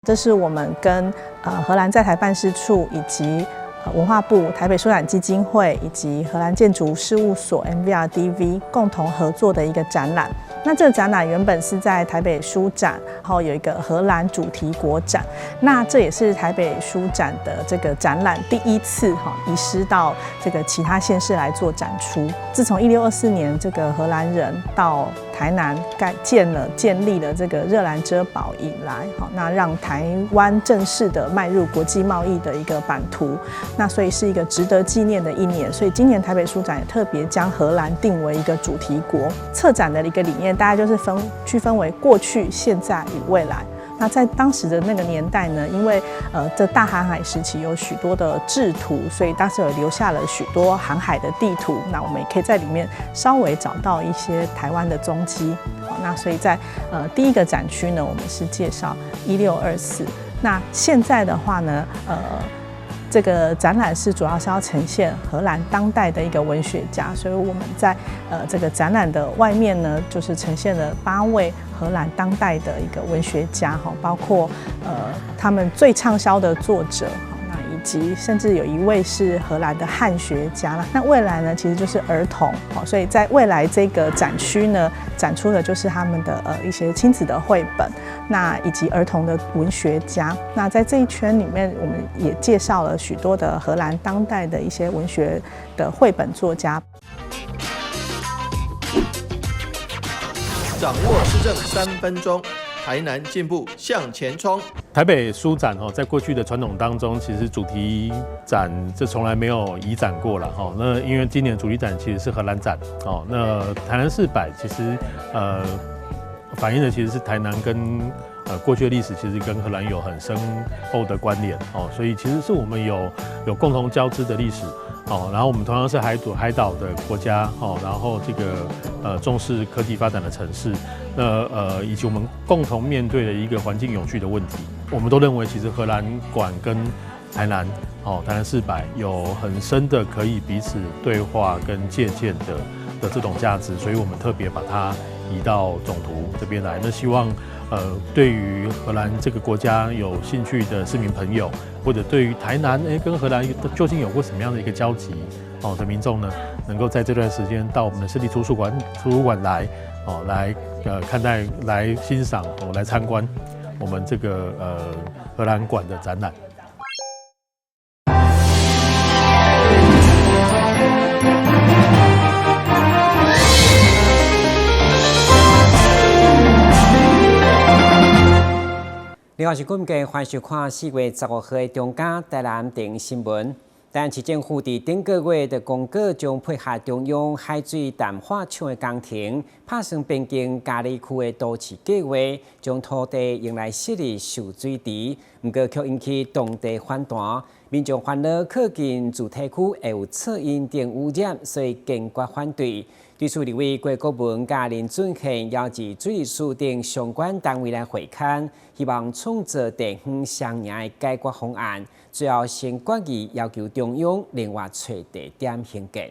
這是我們跟荷蘭在台辦事處以及文化部台北書展基金會以及荷蘭建築事務所 MVRDV 共同合作的一個展覽。那這個展覽原本是在台北書展，然後有一個荷蘭主題國展。那這也是台北書展的這個展覽第一次哈移師到這個其他縣市來做展出。自從1624年這個荷蘭人到台南蓋建了建立了這個熱蘭遮堡以來，好，那讓台灣正式的邁入國際貿易的一個版圖。那所以是一個值得紀念的一年。所以今年台北書展也特別將荷蘭定為一個主題國。策展的一個理念，大概就是分區分為過去、現在與未來。那在當時的那個年代呢，因為這大航海時期有許多的製圖，所以當時有留下了許多航海的地圖。那我們也可以在裡面稍微找到一些台灣的蹤跡。好，那所以在第一個展區呢，我們是介紹1624。那現在的話呢，這個展覽是主要是要呈現荷蘭當代的一個文學家，所以我們在這個展覽的外面呢，就是呈現了八位荷蘭當代的一個文學家，哈，包括他們最暢銷的作者，那以及甚至有一位是荷蘭的漢學家啦。那未來呢，其實就是兒童，所以在未來這個展區呢，展出的就是他們的一些親子的繪本，那以及兒童的文學家。那在這一圈裡面，我們也介紹了許多的荷蘭當代的一些文學的繪本作家。掌握市政3分鐘，台南進步向前衝。台北書展哦，在過去的傳統當中，其實主題展這從來沒有移展過了哈。那因為今年主題展其實是荷蘭展哦，那台南市擺其實反映的其實是台南跟過去的歷史其實跟荷蘭有很深厚的關聯哦，所以其實是我們有共同交織的歷史哦。然後我們同樣是海島的國家哦，然後這個重視科技發展的城市，那以及我們共同面對的一個環境永續的問題，我們都認為其實荷蘭館跟台南哦，台南市擺有很深的可以彼此對話跟借鑑的這種價值，所以我們特別把它移到總圖這邊來。那希望對於荷蘭這個國家有興趣的市民朋友，或者對於台南跟荷蘭究竟有過什麼樣的一個交集哦的民眾呢，能夠在這段時間到我們的市立圖書館來哦，來看待、來欣賞、哦來參觀我們這個荷蘭館的展覽。另外是今日歡迎收看4月15號的中嘉台南電新聞。台南市政府佇頂個月的公告，將配合中央海水淡化廠的工程，拍算變更佳里區的都市計劃，將土地用來設立蓄水池，毋過卻引起當地反彈，民眾煩惱靠近住宅區會有噪音等污染，所以堅決反對。對此，立委郭國文佮林俊憲邀集水利署等相關單位來會勘，希望創造地方雙贏的解決方案。最後先決議要求中央另外揣地點興建。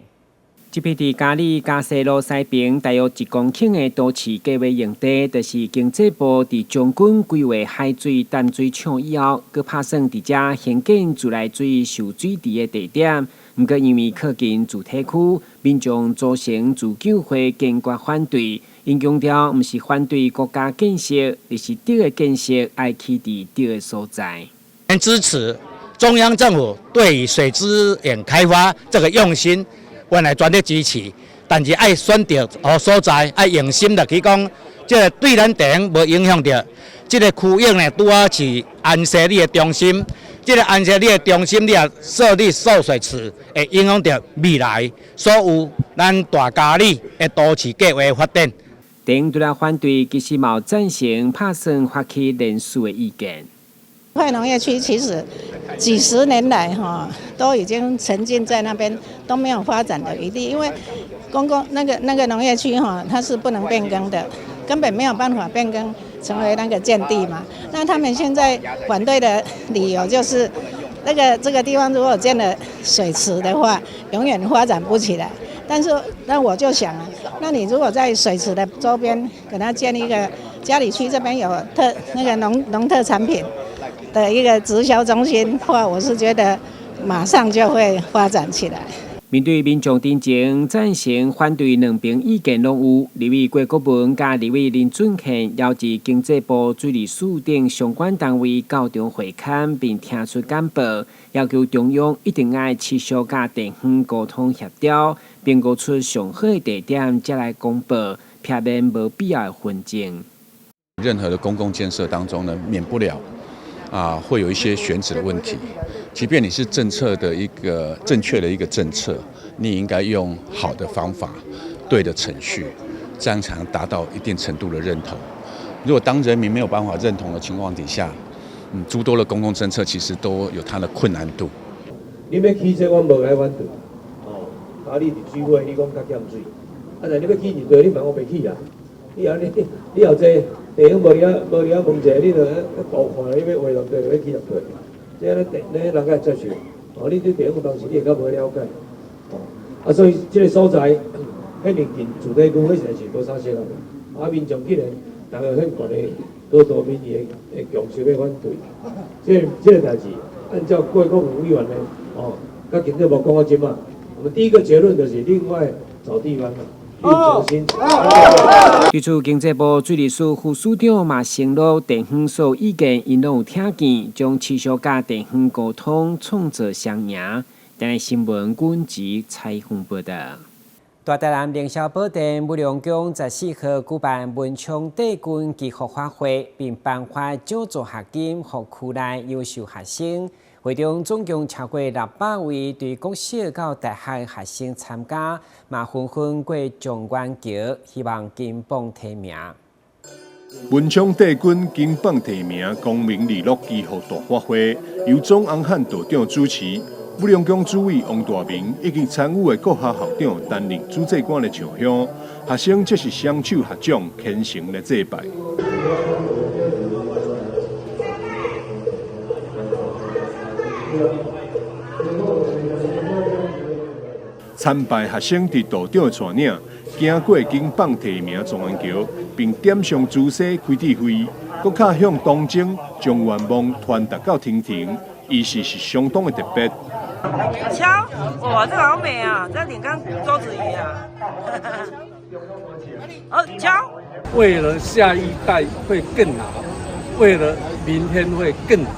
這片佇佳里嘉西路西邊大約1公頃的都市計劃用地，就是經濟部佇將軍規劃海水淡水廠以後，閣拍算佇遮興建自來水蓄水池的地點。毋過因為靠近住宅區，民眾組成自救會堅決反對。𪜶強調，毋是反對國家建設，而是對的建設愛起佇對的所在。支持中央政府對於水資源開發這個用心，阮來全力支持。但是愛選擇予所在，愛用心的去講，這個對咱地方無影響著。這個區域呢，拄好是安溪里的中心。這個安溪里的中心，你若設立蓄水池，會影響著未來所有咱大佳里的都市計劃發展。頂除了反對，其實嘛有贊成拍算發起連署的意見。塊農業區其實幾十年來哈都已經沉浸在那邊，都沒有發展的餘地，因為公共那個農業區哈，它是不能變更的，根本沒有辦法變更成為那個建地嘛。那他們現在反對的理由就是，這個地方如果建了水池的話，永遠發展不起來。但是那我就想啊，那你如果在水池的周邊給他建一個，佳里區這邊有特那個農特產品。的一個直銷中心的話，我是覺得馬上就會發展起來。面對民眾陣前贊成、反對兩邊意見攏有，立委郭國文佮立委林俊憲邀集經濟部水利署等相關單位到場會勘，並聽取簡報，要求中央一定愛持續佮地方溝通協調，評估出上好的地點，才來公布，避免無必要的紛爭。任何的公共建設當中呢，免不了會有一些選址的問題。即便你是政策的一個正確的一個政策，你也應該用好的方法、對的程序，這樣才能達到一定程度的認同。如果當人民沒有辦法認同的情況底下，諸多的公共政策其實都有它的困難度。你欲起這，我無愛反對。哦，啊，你佇水尾，你講較欠水，啊，但你欲起二對，你嘛我袂起啊。你後你你後這地方無離遐無離遐問者，你就多看，你欲畫落對，就欲起入對。這咧地咧人會接受。哦，你對地方當時你會較無了解。哦，啊，所以這個所在，遐爾近住宅區，彼實在是無啥適合。啊，民眾既然逐个很懸的高度民意的共識欲反對，這個這個代誌，按照郭國文委員的哦，佮經濟部講到這嘛，我們第一個結論就是另外找地方嘛。對此，經濟部水利署副署長嘛承諾，地方所有意見𪜶攏有聽見，將持續佮地方溝通，創造雙贏。台視新聞軍籍採訪報道。大台南靈霄寶殿武良宮14號舉辦文昌帝君祈福法會，並頒發獎助學金予區內優秀學生。會中總共超過600位對國小到大學學生參加，嘛紛紛過狀元橋，希望金榜題名。文昌帝君金榜題名，功名利祿祈福大法會，由鍾昂漢道長主持。武良宮主委王大明以及參與的各校校長擔任主祭官來上香，學生則是雙手合掌，虔誠來祭拜。參拜學生佇道長的帶領，行過金榜題名狀元橋，並點上朱砂開智慧，閣敲響銅鐘，將願望傳達到天庭，儀式是相當的特別。瞧，哇，這個好美啊！這頂剛周子瑜啊。哦，瞧。為了下一代會更好，為了明天會更好，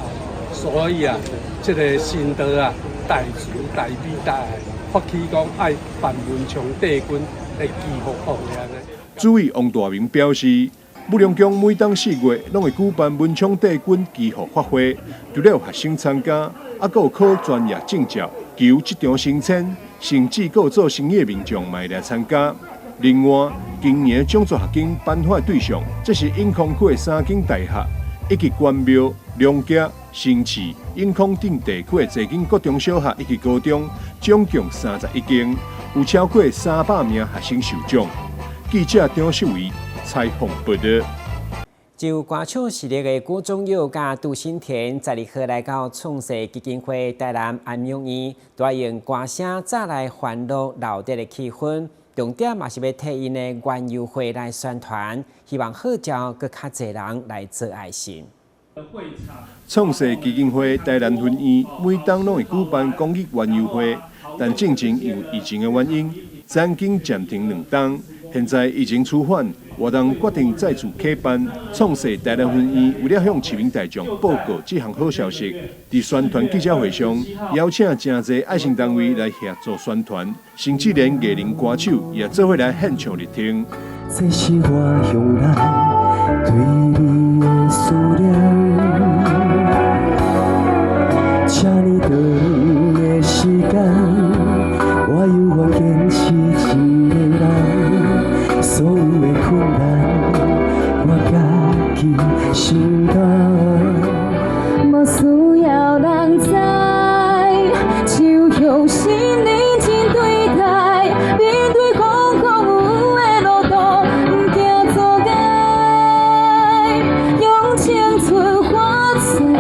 所以啊，這個神道啊，大慈大悲大愛，發起講愛辦文昌帝君的祈福法會按呢。主委王大明表示，武良宮每當4月攏會舉辦文昌帝君祈福法會，除了有學生參加，猶閣有考專業證照、求職場升遷，甚至閣有做生意的民眾嘛會來參加。另外，今年獎助學金頒發對象，這是永康區的三間大學，以及關廟、龍崎、新市、永康等地區的濟間國中小學以及高中，總共31間，有超過300名學生受獎。記者張秀維採訪報道。就歌唱實力的辜宗佑佮杜新田，12號來到創世基金會台南安養院，帶用歌聲再來歡樂鬧熱的氣氛。重點嘛是欲替𪜶的園遊會來宣傳，希望號召閣較濟人來做愛心。創世基金會台南分院每冬攏會舉辦公益園遊會，但進前因為疫情的原因，曾經暫停2冬。現在疫情趨緩，活動決定再次啟辦。創世台南分院為了向市民大眾報告這項好消息，佇宣傳記者會上邀請誠濟愛心單位來協助宣傳，甚至連藝人歌手也做伙來獻唱力挺。這是我向來對你的思念，這呢長的時間，我猶原堅持一個人，所有的困難我家己承擔。無需要人知，就用心認真對待，面對風風雨雨的路途，毋驚阻礙，用青春換取愛，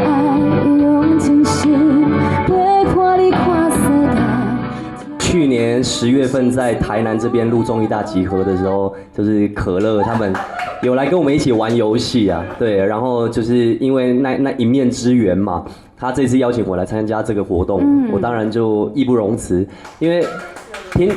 用真心陪伴你看世界。去年10月份在台南這邊錄綜藝大集合的時候，就是可樂他們有來跟我們一起玩遊戲啊，對，然後就是因為那一面之緣嘛，他這次邀請我來參加這個活動，我當然就義不容辭，因為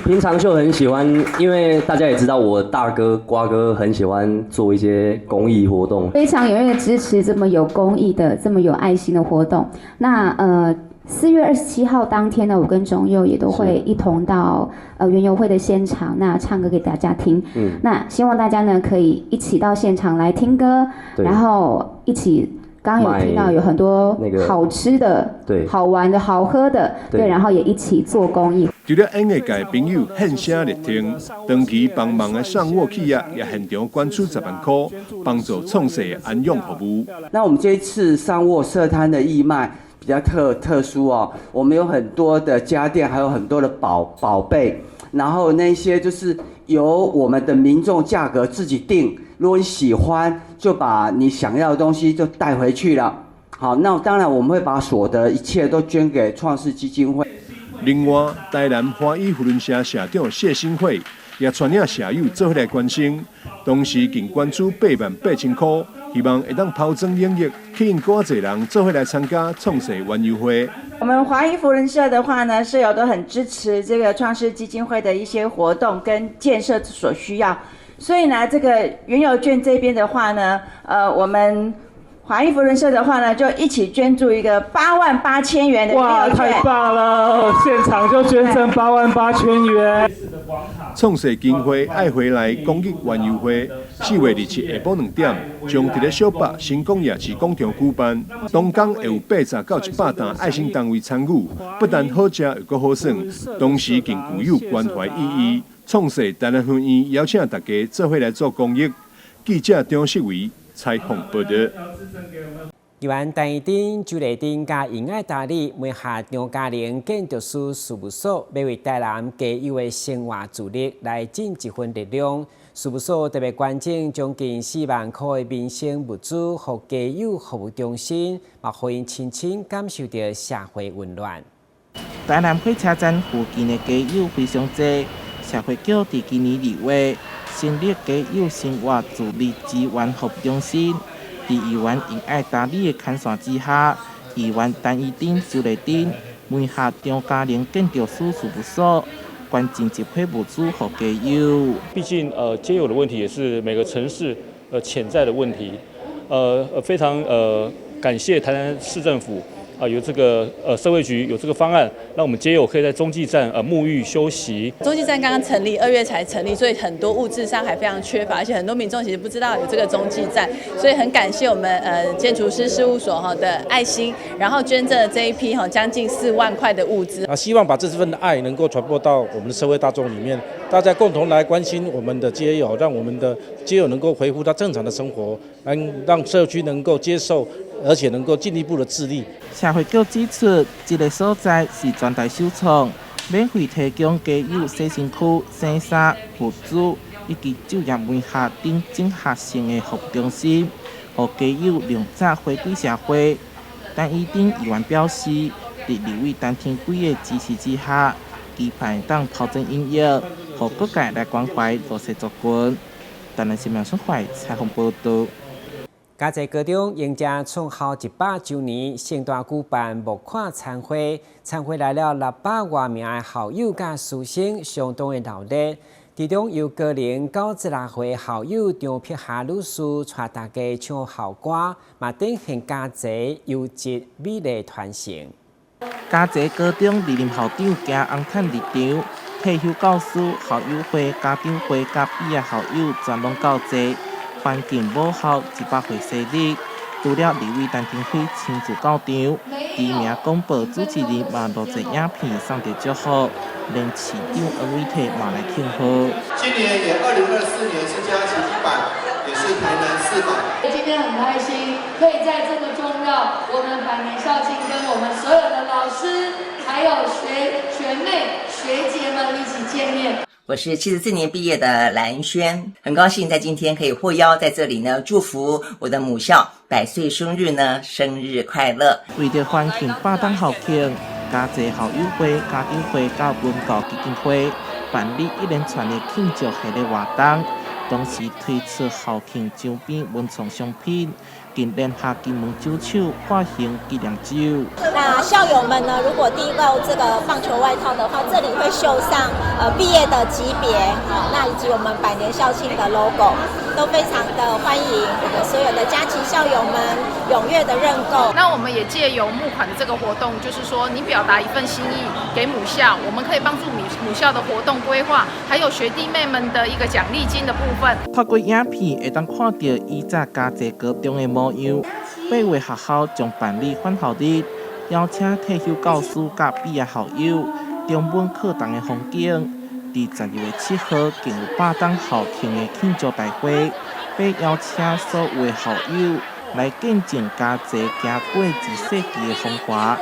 平常就很喜歡，因為大家也知道我大哥瓜哥很喜歡做一些公益活動，非常踴躍支持這麼有公益的、這麼有愛心的活動。那4月27號當天呢，我跟中佑也都會一同到園遊會的現場，那唱歌給大家聽。那希望大家呢可以一起到現場來聽歌，然後一起剛剛有聽到有很多好吃的、好玩的、好喝的，對，然後也一起做公益。除了演藝界朋友獻聲力挺，長期幫忙的送沃企業也現場捐出10萬塊，幫助創世安養服務。那我們這一次上沃設攤的義賣比較特殊哦，我們有很多的家電，還有很多的寶貝，然後那些就是由我們的民眾價格自己定，如果你喜歡，就把你想要的東西就帶回去了。好，那當然我們會把所得一切都捐給創世基金會。另外，台南華語扶輪社社長謝新會也帶領社友做伙來捐贈，同時更捐出8萬8千塊，希望會當拋磚引玉，吸引閣濟人做伙來參加創世園遊會。我們華語扶輪社的話呢，社友都很支持這個創世基金會的一些活動跟建設所需要，所以呢，這個園遊券這邊的話呢，我們華藝扶輪社的話呢，就一起捐助一個8萬8千元的園哇，遊券。太棒了！現場就捐贈8萬8千元。創世基金會愛回來公益園遊會，4月27下晡2點，將佇咧小北新港夜市廣場舉辦。當天會有80到100檔愛心單位參與，不但好食又閣好耍，同時更具有關懷意義。創世台南分院邀請大家做伙來做公益。記者張世維採訪報導。議員陳怡貞、周麗珍佮英愛達理、梅下張嘉玲建築師事務所，欲為台南街友的生活自理來盡一份力量。事務所特別捐贈將近4萬塊的民生物資，予街友服務中心，嘛予𪜶親身感受著社會溫暖。台南火車站附近的街友非常濟，社會局佇今年2月成立街友生活自理資源服務中心。佇議員英愛達理的牽線之下，議員陳怡貞、周麗珍、梅下張嘉玲建築師事務所捐贈一批物資予街友。畢竟，街友的問題也是每個城市潛在的問題。非常感謝台南市政府啊，有這個社會局有這個方案，讓我們街友可以在中繼站沐浴休息。中繼站剛剛成立，2月才成立，所以很多物資上還非常缺乏，而且很多民眾其實不知道有這個中繼站，所以很感謝我們建築師事務所哈的愛心，然後捐贈了這一批哈將近4萬塊的物資。啊，希望把這份愛能夠傳播到我們的社會大眾裡面，大家共同來關心我們的街友，讓我們的街友能夠恢復到正常的生活，讓社區能夠接受，而且能夠進一步的自立。社會局指出，這個所在是全台首創，免費提供街友洗身軀、洗衫、物資以及就業媒合等整合性的服務中心，予街友盡早回歸社會。陳怡貞議員表示，佇立委陳天貴的支持之下，期盼當拋磚引玉，予各界來關懷弱勢族群。台南新聞新聞採訪報導。嘉濟高中迎接創校100週年，盛大舉辦募款餐會，餐會來了600外名的校友佮師生，相當的熱鬧。其中由高齡96歲校友張碧霞女士帶大家唱校歌，嘛展現嘉濟優質美麗傳承。嘉濟高中歷任校長行紅毯入場，退休教師、校友會、家長會佮畢業校友全攏到齊。歡慶母校100歲生日，除了立委陳亭妃親自到場，知名廣播主持人嘛錄製影片送著祝福，連市長黃偉哲嘛來慶賀。今年也2024年是嘉啟100，也是台南400。今天很開心，可以在這麼重要我們百年校慶，跟我們所有的老師，還有學妹、學姐們一起見面。我是74年畢業的蘭萱，很高興在今天可以獲邀在這裡呢，祝福我的母校百歲生日呢，生日快樂。為著歡慶百檔校慶，嘉濟校友會、家長會佮文教基金會辦理一連串的慶祝系列活動，同時推出校慶周邊文創商品，更聯合金門酒廠發行紀念酒。那校友們呢，如果訂購這個棒球外套的話，這裡會繡上畢業的級別，那以及我們百年校慶的 logo，都非常的歡迎我們所有的佳琪校友們踴躍的認購。那我們也借由募款的這個活動，就是說你表達一份心意給母校，我們可以幫助母校的活動規劃，還有學弟妹們的一個獎勵金的部分。透過影片會當看到以早嘉濟高中的模樣，8月學校將辦理返校日，邀請退休教師佮畢業校友，重溫課堂的風景。佇12月7號，更有100檔校慶的慶祝大會，欲邀請所有的校友來見證嘉濟行過一世紀的風華。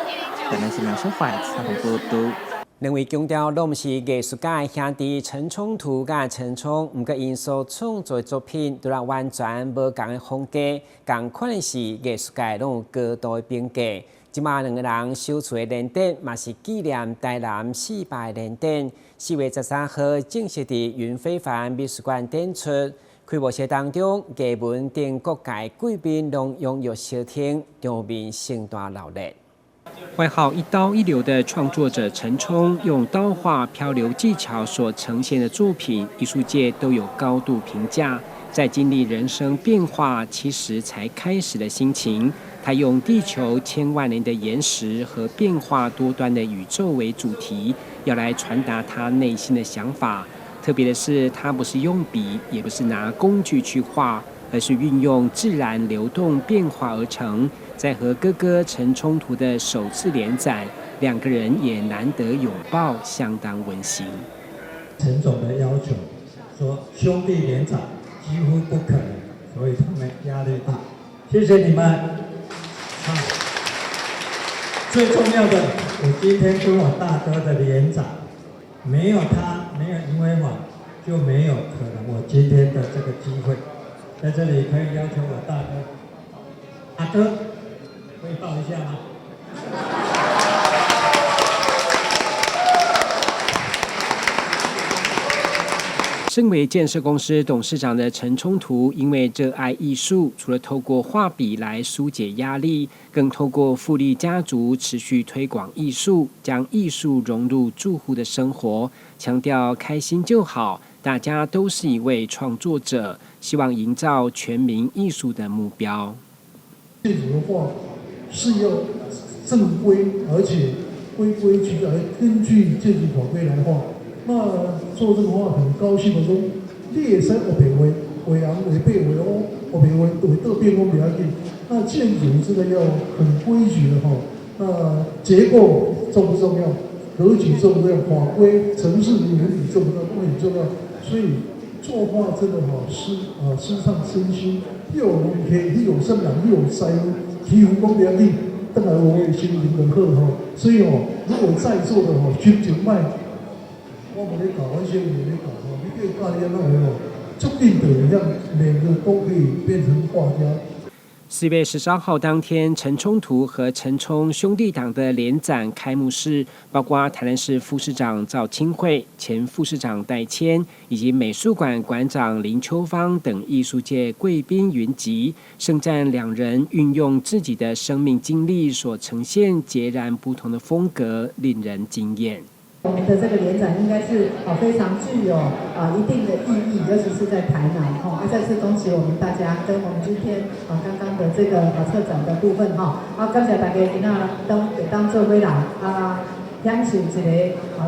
台南新聞小懷採訪報導。兩位強調攏毋是藝術家的兄弟陳聰圖佮陳聰，毋過𪜶所創作的作品都來完全無仝的風格，仝款的是藝術界攏有高度的評價。這馬兩個人首次的聯展，嘛是紀念台南400聯展。4月13號正式佇雲非凡美術館展出。開幕式當中，藝文等各界貴賓攏踴躍相挺，場面盛大鬧熱。外號一刀一流的創作者陳聰，用刀畫漂流技巧所呈現的作品，藝術界都有高度評價。在經歷人生變化，其實才開始的心情，他用地球千萬年的岩石和變化多端的宇宙為主題，要來傳達他內心的想法。特別的是，他不是用筆，也不是拿工具去畫，而是運用自然流動變化而成。在和哥哥陳聰圖的首次聯展，兩個人也難得擁抱，相當溫馨。陳總的要求說，兄弟聯展幾乎不可能，所以他們壓力大。謝謝你們。啊，最重要的，我今天跟我大哥的聯展，沒有他，沒有尹偉華，就沒有可能我今天的這個機會。在這裡可以要求我大哥，大哥，可以抱一下嗎？身為建設公司董事長的陳聰圖，因為熱愛藝術，除了透過畫筆來紓解壓力，更透過富力家族持續推廣藝術，將藝術融入住戶的生活，強調開心就好，大家都是一位創作者，希望營造全民藝術的目標。建築的話是要正規，而且規規矩矩，根據建築法規來畫。那做這個畫很高興的說，你會使黑白畫，畫紅、畫白、畫烏，黑白畫畫倒變攏袂要緊。那建築這個要很規矩的哈，那結構重不重要？格局重不重要？法規、城市倫理重不重要？都很重要。所以作畫真的哈，師上身心，又有文化，又有什麼人，又有才，皮膚講袂要緊，轉來我的心情就好吼。所以哦，如果在座的吼心情歹，我無咧教，阮小妹咧教吼，你叫伊教你按怎畫吼，足緊就會讓每個都可以變成畫家。4月13號當天，陳聰圖和陳聰兄弟黨的聯展開幕式，包括台南市副市長趙清慧、前副市長戴謙以及美術館館長林秋芳等藝術界貴賓雲集，盛讚兩人運用自己的生命經歷所呈現截然不同的風格，令人驚豔。我們的這個聯展應該是非常具有一定的意義，尤其是在台南吼。再次恭喜我們大家，跟我們今天剛剛的這個策展的部分吼。感謝大家今仔都會當做伙來享受一個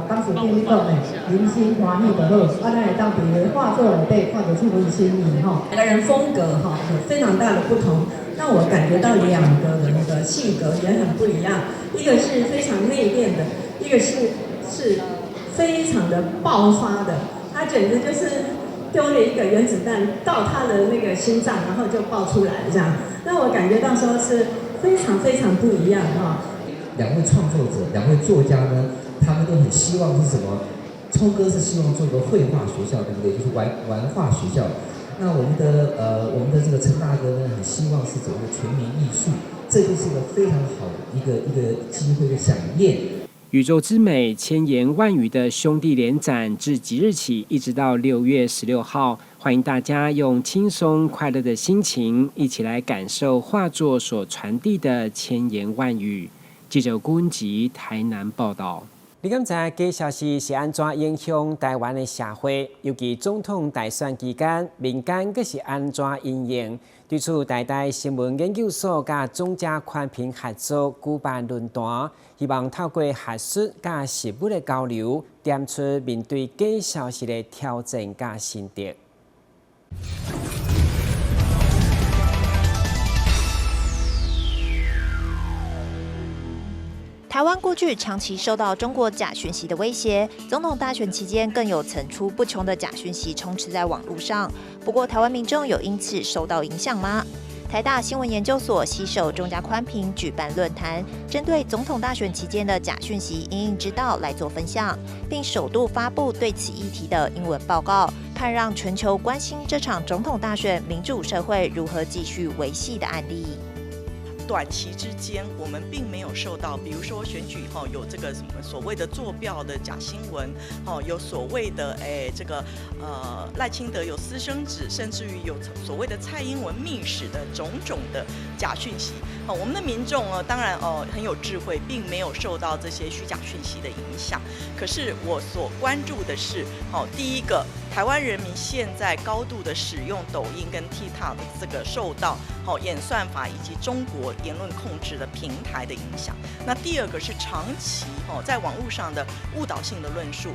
董事長你講的人生歡喜就好。咱會當佇畫作內底看到這份心意吼。兩個人風格哈有非常大的不同，讓我感覺到兩個人的性格也很不一樣。一個是非常內斂的，一個是非常的爆發的，他簡直就是丟了一個原子彈到他的那個心臟，然後就爆出來這樣。那我感覺到說是非常非常不一樣哈。兩位創作者、兩位作家呢，他們都很希望是什麼？聰哥是希望做個繪畫學校，對不對？就是玩玩畫學校。那我們的這個陳大哥呢，很希望是走一個全民藝術，這就是一個非常好的一個機會的饗宴。宇宙之美，千言萬語的兄弟聯展，自即日起一直到6月16號，歡迎大家用輕鬆快樂的心情，一起來感受畫作所傳遞的千言萬語。記者郭文吉台南報道。你敢知假消息是按怎影響台灣的社會？尤其總統大選期間，民間閣是按怎因應？對此，台大新聞研究所佮總家寬頻合作舉辦論壇，希望透過學術佮實務的交流，點出面對假消息的挑戰佮心得。台灣過去長期受到中國假訊息的威脅，總統大選期間更有層出不窮的假訊息充斥在網路上。不過，台灣民眾有因此受到影響嗎？台大新聞研究所攜手中嘉寬頻舉辦論壇，針對總統大選期間的假訊息因應之道來做分享，並首度發布對此議題的英文報告，盼讓全球關心這場總統大選民主社會如何繼續維繫的案例。短期之間，我們並沒有受到，比如說選舉以後有這個什麼所謂的作票的假新聞，有所謂的這個賴清德有私生子，甚至於有所謂的蔡英文密使的種種的假訊息。我們的民眾呢，當然哦很有智慧，並沒有受到這些虛假訊息的影響。可是我所關注的是，第一個，台灣人民現在高度的使用抖音跟 TikTok 這個受到演算法以及中國言論控制的平台的影響。那第二個是長期在網絡上的誤導性的論述，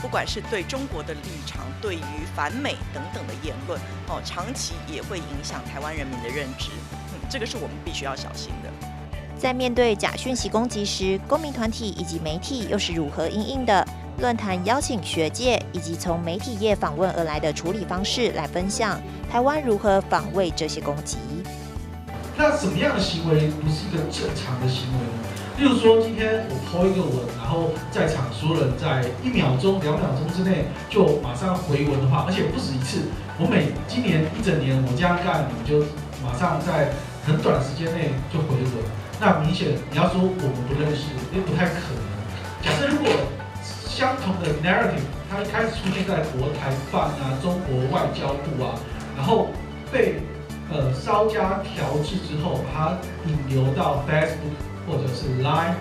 不管是對中國的立場、對於反美等等的言論，長期也會影響台灣人民的認知。這個是我們必須要小心的。在面對假訊息攻擊時，公民團體以及媒體又是如何因應的？論壇邀請學界以及從媒體業訪問而來的處理方式來分享台灣如何防衛這些攻擊。那什麼樣的行為不是一個正常的行為呢？例如說，今天我 po 一個文，然後在場所有人在1秒鐘、2秒鐘之內就馬上回文的話，而且不止一次，我每今年一整年我這樣幹，你們就馬上在很短時間內就回文。那明顯你要說我們不認識，也不太可能。假設如果相同的 narrative，它一開始出現在國台辦啊、中國外交部啊，然後被稍加調製之後，把它引流到 Facebook 或者是 Line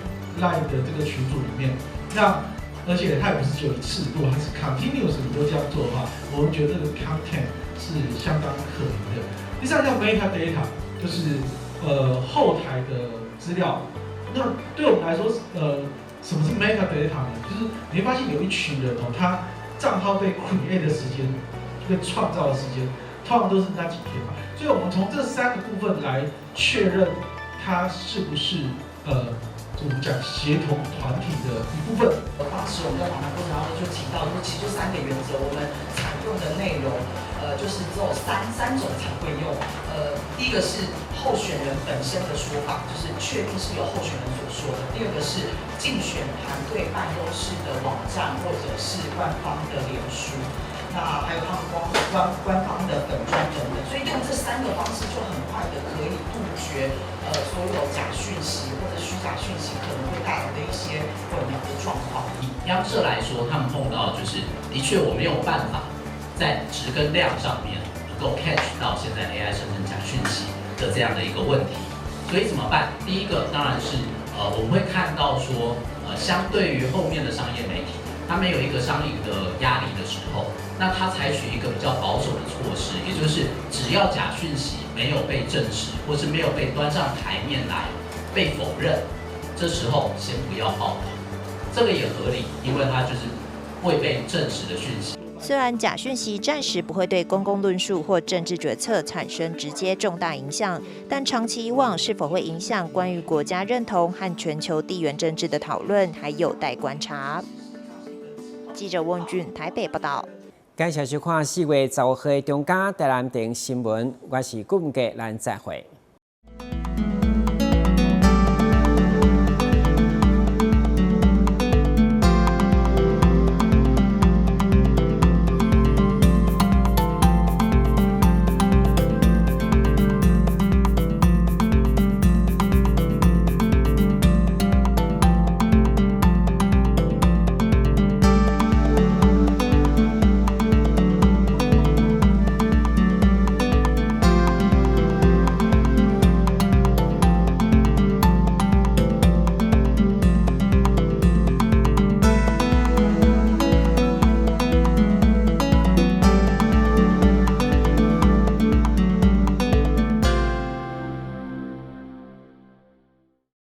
的這個群組裡面。那而且它也不是只有一次，如果它是 continuous 你都這樣做的話，我們覺得這個 content 是相當可疑的。第三叫 metadata，就是後台的資料。那對我們來說，什麼是 metadata 呢？就是你會發現有一群人哦，他賬號被 create 的時間，被創造的時間，通常都是那幾天嘛。所以，我們從這三個部分來確認他是不是我們講協同團體的一部分。當時我們在訪談過程當中就提到，說其實就3個原則，我們採用的內容，就是只有三種才會用。第一個是候選人本身的說法，就是確定是由候選人所說的；第二個是競選團隊辦公室的網站或者是官方的臉書。那還有他們官方的粉專等等，所以用這3個方式就很快的可以杜絕所有假訊息或者虛假訊息可能會帶來的一些混淆的狀況。以央視來說，他們碰到就是，的確我沒有辦法在質跟量上面能夠 catch 到現在 AI 生成假訊息的這樣的一個問題，所以怎麼辦？第一個當然是我們會看到說，相對於後面的商業媒體，他沒有一個商業的壓力的時候，那他採取一個比較保守的措施，也就是只要假訊息沒有被證實，或是沒有被端上台面來被否認，這時候先不要報道，這個也合理，因為它就是未被證實的訊息。雖然假訊息暫時不會對公共論述或政治決策產生直接重大影響，但長期以往是否會影響關於國家認同和全球地緣政治的討論，還有待觀察。記者翁俊台北報道。感謝收看4月15號的中嘉台南電新聞，我是顧文傑，咱再會。